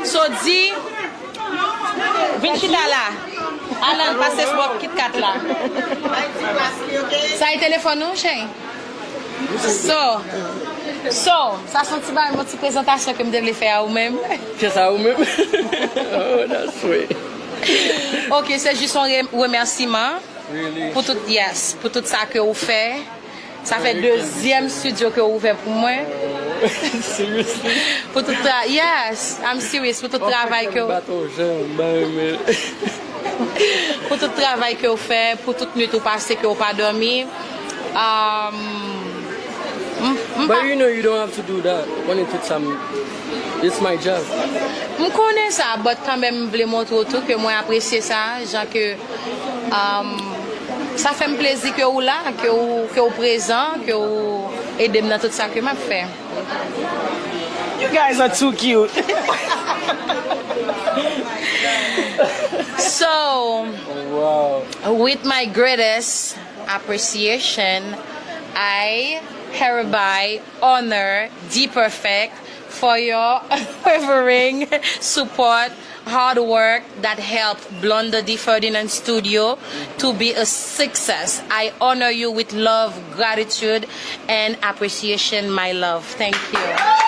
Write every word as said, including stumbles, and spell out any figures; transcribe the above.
So di, vin chita la. Alan, pase sou bò KitKat la. Sa e telefòn ou, cheri? So, so, sa se yon ti bagay, yon ti prezantasyon ke m te vle fè a ou menm. Se sa ou menm? Oh, that's sweet. Ok, se jis yon re- remèsiman Really? Pou tout, yes, pou tout sa ke ou fè. Sa fè dezyèm studio ke ou ouvè pou mwen. Seriously? Pou tout tra- yes, I'm serious, pou tout travay ke ou Baton jan, mwen renmen. Pou tout travay ke ou fè, pou tout nwit ou pase ke ou pa dòmi. Um, m- m But pa- you know you don't have to do that. Konnen tout sa m- it's my job. M konnen sa, but kanmenm m vle montre w tou ke mwen apresye sa, jan ke um, sa fè m plezi ke ou la, ke ou, ke ou prezan, ke ou ede m nan tout sa ke m ap fè. You guys are too cute. So, Wow. with my greatest appreciation, I hereby honor D Perfect for your unwavering support, hard work that helped Blonde D Ferdinand Studio to be a success. I honor you with love, gratitude, and appreciation, my love. Thank you.